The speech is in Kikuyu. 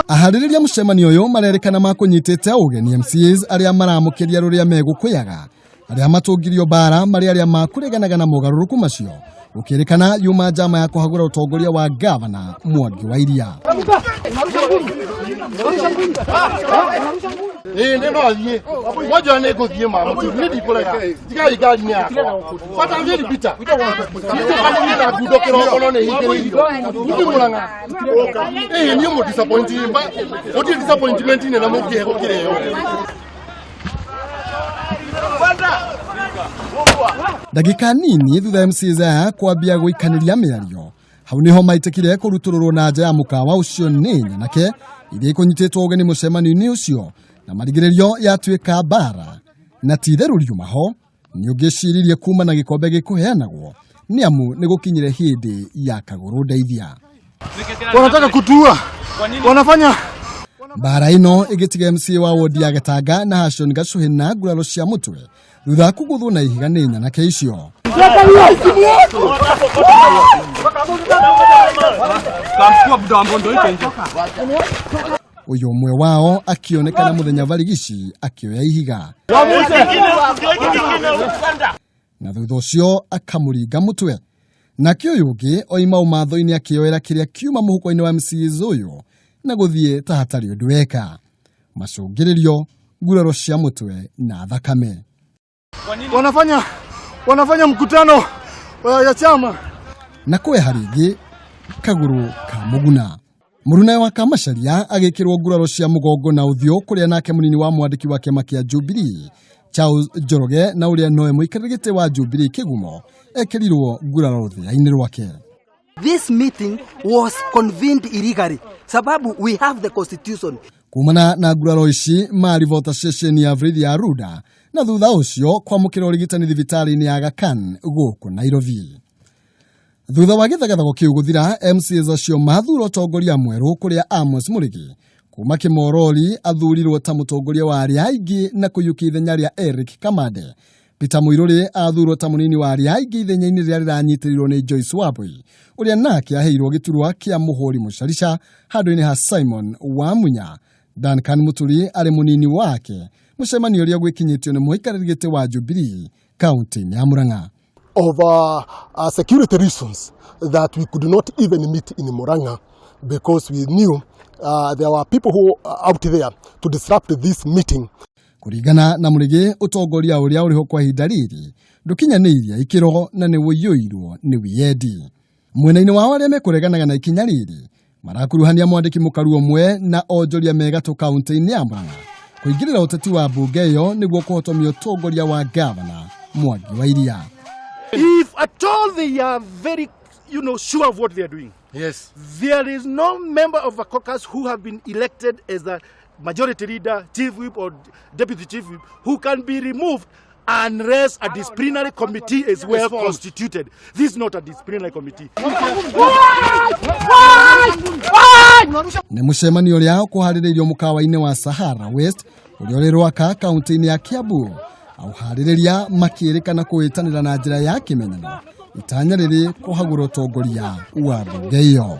Aharĩrĩria mũcemanio ũyũ marerĩkana makũnyitĩte ũgeni MCAs arĩa maramũkĩria rũrĩa megũkũyaga arĩa matũngirio mbara marĩ arĩa makũreganaga na mogarũrũku macio gũkĩrĩkana yuma njama ya kũhagũra ũtongoria wa gavana Mwangi wa Iria. Ĩĩ nĩ no thiĩ mwanjora nĩ ngũthiĩ ma mũtini nĩ ndikũrega tigai ngari-inĩ yakwa but I'm very bitter nĩtũkanĩrie na ngundo kĩroko no nĩ hingĩrĩirio gũthiĩ Mũrang'a ĩĩ niĩ mũ disappoint gũtirĩ disappointment nene mũngĩhe gũkĩra ĩyo. Ndagĩka nini thutha MCAs aya kwambia gũikanĩria mĩario hau niho maitĩkire kũrutũrũrwo na nja ya mũkawa ũcio nĩ nyanake iria ikũnyitĩtwo ũgeni mũcemanio-inĩ ũcio na marigĩrĩrio yatuĩka mbara na ti itherũ riuma ho nĩ ũngĩciririe kuma na gĩkombe gĩkũheanagwo nĩ amu nĩ gũkinyire hĩndĩ ya kagũrũ ndeithia. Wanataka kutua, wanafanya Mbara ĩno ĩgĩtiga MCA wa wodi ya Gatanga na Hashon Gacuhĩ na nguraro cia mũtwe thutha wa kũgũthwo na ihiga nĩ nyanake icio. Ũyũ ũmwe wao akĩonekana mũthenya barigici akĩoya ihiga na thutha ũcio akamũringa mũtwe. Nake ũyũ ũngĩ oima ũmatho-inĩ akĩoera kĩrĩa kiuma mũhuko-inĩ wa MCAs ũyũ na gũthiĩ ta hatarĩ ũndũ weka. Macũngĩrĩrio nguraro cia mũtwe na thakame. Wanafanya mkutano ya chama. Na kweha rĩngĩ kagũrũ ka mũguna. Mũrunawe wa Kamacharia agĩkĩrwo nguraro cia mũgongo na ũthiũ kũrĩa nake mũnini wa mwandĩki wa kĩama kĩa Jubilee Charles Njoroge na ũrĩa nowe mũikarĩri gĩtĩ wa Jubilee Kĩgumo ekĩrirwo nguraro rũthĩa-inĩ rwake. This meeting was convened illegally sababu we have the constitution. Kumana na nguraro ici maribota ceceni ya borithi ya Runda na thutha ũcio kwamũkĩra ũrigitani thibitarĩ-inĩ ya Aga Khan gũkũ Nairobi. Thutha wa gĩthegathago kĩu gũthira, MCAs acio mathura ũtongoria mwerũ kũrĩa Amos Mũrĩgi kuma Kĩmorori athurirwo ta mũtongoria wa arĩa aingĩ na kũiyũkia ithenya rĩa Eric Kamande. Peter Mũirũrĩ athurwo ta mũnini wa arĩa aingĩ ithenya-inĩ rĩrĩa rĩranyitĩrĩirwo nĩ Joyce Wambui ũrĩa nake aheirwo gĩturwa kĩa mũhũri mũcarica handũ-inĩ ha Simon Wamunya. Duncan Mũturi arĩ mũnini wake mũcemanio ũrĩa gwĩkinyĩtio nĩ mũikarĩri gĩtĩ wa Jubilee kaunti-inĩ ya Murang'a. Of security reasons that we could not even meet in Murang'a because we knew there were people who are out there to disrupt this meeting. Kũringana na Mũrĩgĩ, ũtongoria ũrĩa ũrĩho kwa ihinda rĩrĩ ndũkinyanĩirie ikĩro na nĩ ũiyũirwo nĩ wĩyendi. Mwena-inĩ wao arĩa mekũreganaga na ikinya rĩrĩ marakuruhania mwandĩki mũkaru ũmwe na onjoria megatũ kaunti-inĩ ya Murang'a kũingĩrĩra ũteti wa mbunge ĩyo nĩguo kũhotomia ũtongoria wa gavana Mwangi wa Iria. If at all they are very, sure of what they are doing, there is no member of a caucus who have been elected as a majority leader, chief whip or deputy chief whip who can be removed unless a disciplinary committee is well constituted. This is not a disciplinary committee. Nĩ mũcemanio ũrĩa ũkũharĩrĩirio mũkawa-inĩ wa Sahara West ũrĩa ũrĩ Rwaka kaunti-inĩ ya Kiambu. Auharĩrĩria makĩrĩkana kũhĩtanĩra na njĩra ya kĩmenyano itanya rĩrĩ kũhagũra ũtongoria wa mbunge ĩyo.